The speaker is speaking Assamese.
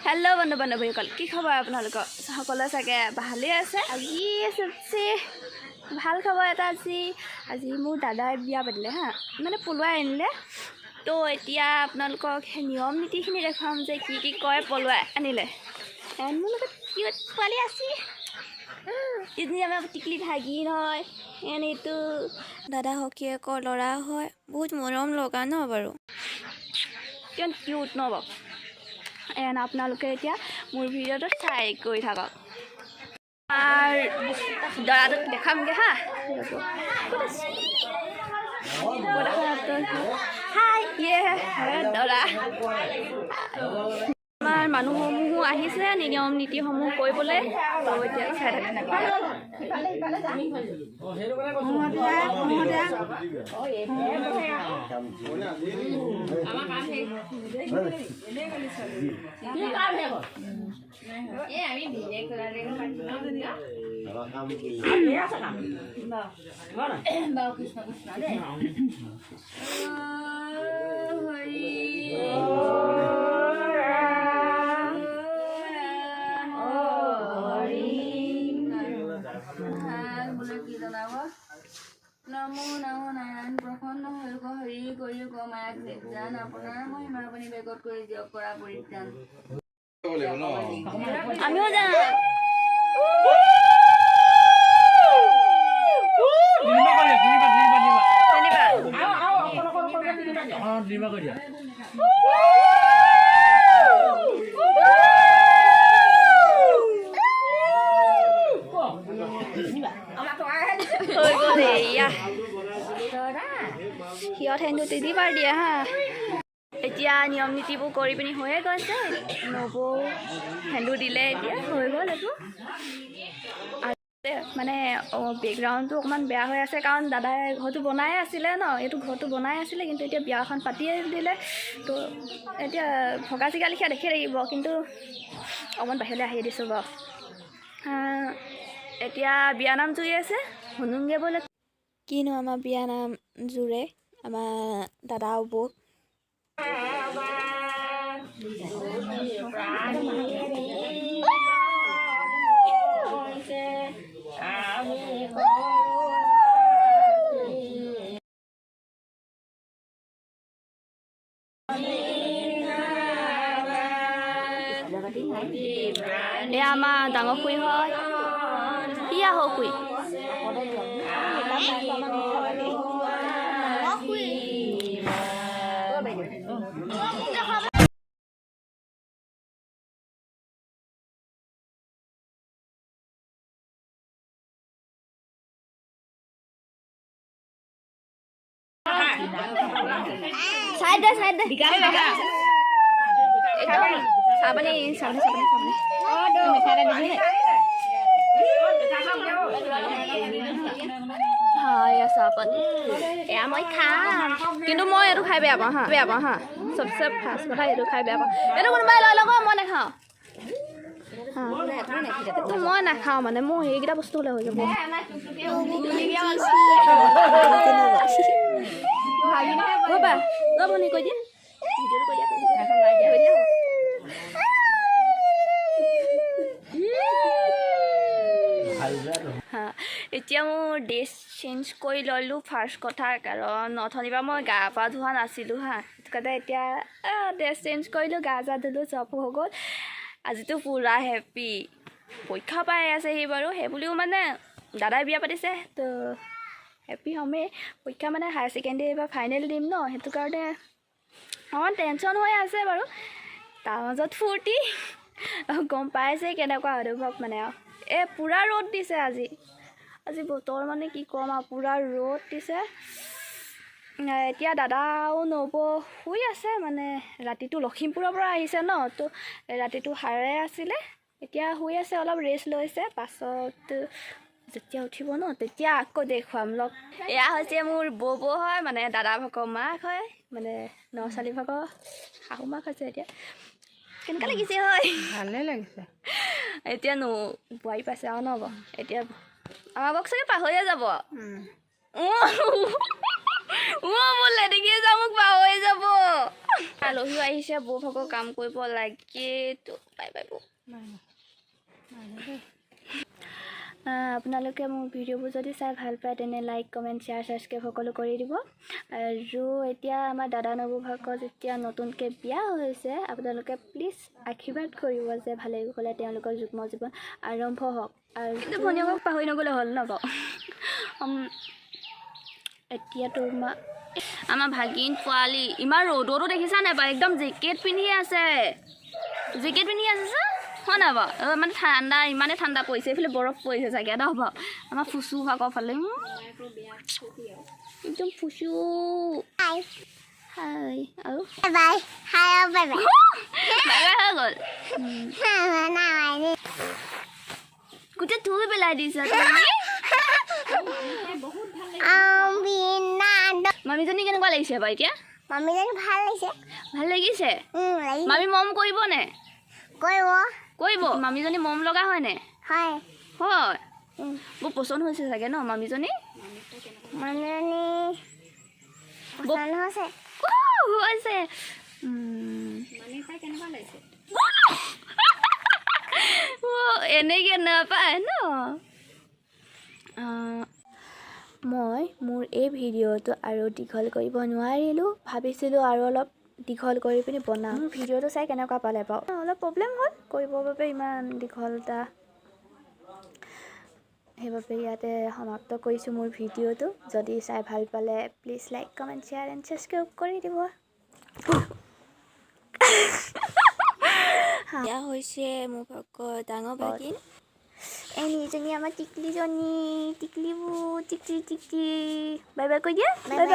হেল্ল' বন্ধু বান্ধৱীসকল, কি খবৰ আপোনালোকৰ? সকলোৱে চাগে ভালেই আছে। আজি চবচে ভাল খবৰ এটা, আজি মোৰ দাদাই বিয়া পাতিলে। হা, মানে পলুৱাই আনিলে। তো এতিয়া আপোনালোকক সেই নিয়ম নীতিখিনি দেখুৱাম যে কি কি কয় পলুৱাই আনিলে। এণ্ড মোৰ লগত কিউট পোৱালি আছে, ইজনী আমাৰ টিকলি ভাগিন হয়। এণ্ড এইটো দাদা সখীয়েকৰ ল'ৰা হয়, বহুত মৰম লগা ন বাৰু, কিমান কিউট ন বাৰু। এণ্ড আপোনালোকে এতিয়া মোৰ ভিডিঅ'টো চাই গৈ থাকক। আমাৰ দৰাটোক দেখামগৈ। হা, হাই, ইয়ে দৰা। আমাৰ মানুহসমূহো আহিছে নিয়ম নীতিসমূহ কৰিবলৈ। তো এতিয়া চাই থাকক। নমো নমো নাৰায়ণ প্ৰসন্ন হৈ হৰি কৰি মায়াক জান আপোনাৰ মহিমা আপুনি বেগত কৰি দিয়ক কৰা পৰিত্ৰাণ। আমিও যাম। হৈ গ'ল, এয়া সিহঁত হেনো তিনিবাৰ দিয়ে। হা, এতিয়া নিয়ম নীতিবোৰ কৰি পিনি হৈয়ে গৈছে। নবৌ সেন্দুৰ দিলে, এতিয়া হৈ গ'ল এইটো। মানে বেকগ্ৰাউণ্ডটো অকণমান বেয়া হৈ আছে, কাৰণ দাদাই ঘৰটো বনাই আছিলে ন, এইটো ঘৰটো বনাই আছিলে, কিন্তু এতিয়া বিয়াখন পাতিয়ে দিলে। তো এতিয়া ভগা চিগা লিখীয়া দেখি লাগিব, কিন্তু অকণমান বাহিৰলৈ আহি দিছোঁ বাৰু। এতিয়া বিয়ানাম জুৰি আছে, শুনোংগে বোলে। কিনো আমাৰ বিয়ানাম জোৰে আমাৰ দাদা বৌক। এয়া আমাৰ ডাঙৰ খুৰী হয়, সিয়া সৰু খুৰী। চাইড দে, চাইড দে, একদম চাহপানী চাহপানী চাহপানী চাহপানী। হয়, চাহপানী এয়া মই খাম, কিন্তু মই এইটো খাই বেয়া পাওঁ। হা, বেয়া পাওঁ। হা, চবচে ফাৰ্ষ্ট কথা, এইটো খাই বেয়া পাওঁ। এইটো কোনোবাই লৈ ল'ব, মই নাখাওঁ। এইটো মই নাখাওঁ, মানে মোৰ সেইকেইটা বস্তু হ'লে হৈ যাব। ৰ'বা ৰ ভনী, কৈ দিয়া, ভিডিঅ'টো কৈ দিয়া, কৈ দিয়া। এতিয়া মোৰ ড্ৰেছ চেঞ্জ কৰি ল'লোঁ ফাৰ্ষ্ট কথা, কাৰণ অথনিৰ পৰা মই গা পা ধোৱা নাছিলোঁ। হা, সেইটো কাৰণে এতিয়া ড্ৰেছ চেঞ্জ কৰিলোঁ, গা চা ধুলোঁ, চব হৈ গ'ল। আজিতো পূৰা হেপ্পী। পৰীক্ষা পাই আছেহি বাৰু, সেইবুলিও মানে দাদাই বিয়া পাতিছে তো হেপ্পী হ'মেই। পৰীক্ষা মানে হায়াৰ ছেকেণ্ডেৰী এইবাৰ ফাইনেল দিম ন, সেইটো কাৰণে অকণমান টেনশ্যন হৈ আছে বাৰু, তাৰ মাজত ফূৰ্তি। গম পাইছেই কেনেকুৱা অনুভৱ মানে আৰু। এই পূৰা ৰ'দ দিছে আজি, আজি বতৰ মানে কি ক'ম আৰু, পূৰা ৰ'দ দিছে। এতিয়া দাদাও নবৌ শুই আছে, মানে ৰাতিটো লখিমপুৰৰ পৰা আহিছে ন, তো ৰাতিটো সাৰে আছিলে, এতিয়া শুই আছে, অলপ ৰেষ্ট লৈছে। পাছত যেতিয়া উঠিব ন তেতিয়া আকৌ দেখুৱাম লগ। এয়া হৈছে মোৰ বৌ হয়, মানে দাদা ভাগৰ মাক হয়, মানে ন ছোৱালী ভাগৰ শাহু মাক হৈছে। এতিয়া কেনেকুৱা লাগিছে হয়? ভালে লাগিছে। এতিয়া নো বোৱাৰী পাইছে আৰু ন, এতিয়া আমাক চাগে পাহৰিয়ে যাব। বোলে দেখিয়ে যা, মোক পাহৰি যাব। আলহীও আহিছে, বৌ ভাগৰ কাম কৰিব লাগে। তো বাই বাই বৌ। আপোনালোকে মোৰ ভিডিঅ'বোৰ যদি চাই ভাল পায়, তেনে লাইক, কমেণ্ট, শ্বেয়াৰ, ছাবস্ক্ৰাইব সকলো কৰি দিব। আৰু এতিয়া আমাৰ দাদা নবৌ ভাগৰ যেতিয়া নতুনকৈ বিয়া হৈছে, আপোনালোকে প্লিজ আশীৰ্বাদ কৰিব যে ভালে কুশলে তেওঁলোকৰ যুগ্ম জীৱন আৰম্ভ হওক। আৰু কিন্তু ভনীয়েকক পাহৰি নগ'লে হ'ল ন বাৰু। এতিয়া তোমাৰ আমাৰ ভাগিন পোৱালি ইমান ৰ'দতো দেখিছা নাই বাৰু, একদম জেকেট পিন্ধি আছে, জেকেট পিন্ধি আছে যে, হয় নাই বাৰু? মানে ঠাণ্ডা, ইমানে ঠাণ্ডা পৰিছে, এইফালে বৰফ পৰিছে চাগে ন বাৰু। আমাৰ ফুচু ভাগৰ ফালে একদম ফুচু। হাই আৰু বাই, হাই, বাই বাই। বাই বাই হৈ গ'ল। গোটেই ধুই পেলাই দিছা তুমি। মামীজনী কেনেকুৱা লাগিছে বাৰু এতিয়া? মামীজনী ভাল লাগিছে। ভাল লাগিছে? লাগিছে। মামী মৰম কৰিব নে? কৰিব। কৰিব। মামীজনী মৰম লগা হয়নে? হয়। হয়। বৰ পচন্দ হৈছে চাগে ন মামীজনী? মামীজনী পচন্দ হৈছে। হৈছে। এনেকে নাপায় ন। মই মোৰ এই ভিডিঅ'টো আৰু দীঘল কৰিব নোৱাৰিলোঁ। ভাবিছিলোঁ আৰু অলপ দীঘল কৰি পিনি বনাম। মোৰ ভিডিঅ'টো চাই কেনেকুৱা পালে বাৰু? অলপ প্ৰব্লেম হ'ল কৰিবৰ বাবে ইমান দীঘল এটা, সেইবাবে ইয়াতে সমাপ্ত কৰিছোঁ মোৰ ভিডিঅ'টো। যদি চাই ভাল পালে please like, comment, share and subscribe কৰি দিব। এয়া হৈছে মোৰ ভাগৰ ডাঙৰ ভাগিন। এইজনী আমাৰ টিকলিজনী, টিকলিবোৰ, টিকলি টিকলি, বাই বাই কৈ দিয়া, বাই বাই।